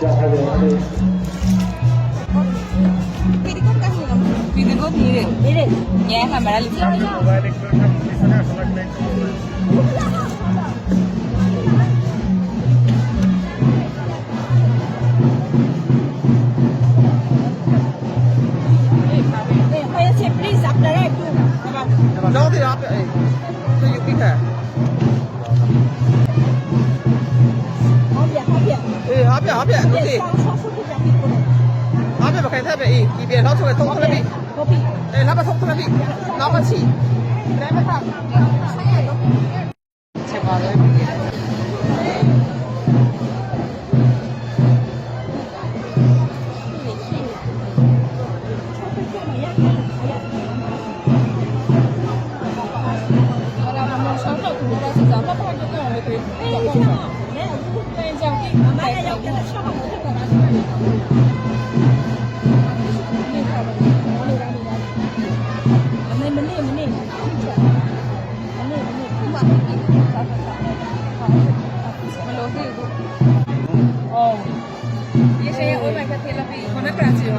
Video call ka hira? Video. Ya, kamera lihat. Please, after that, you. No, they are. Hey, so you pick her. ເອີ ຮອບເບຍ ຮອບເບຍ ດູຊິ ຮອບເບຍ ບໍ່ແຂງແທ້ເບຍ ອີກ ເບຍ ເຮົາຊ່ວຍຕົກເທົ່ານັ້ນເບຍ ເອີ ເຮົາມາຕົກເທົ່ານັ້ນເບຍ ເຮົາມາຊິ ໄດ້ມາທັກ Grazie.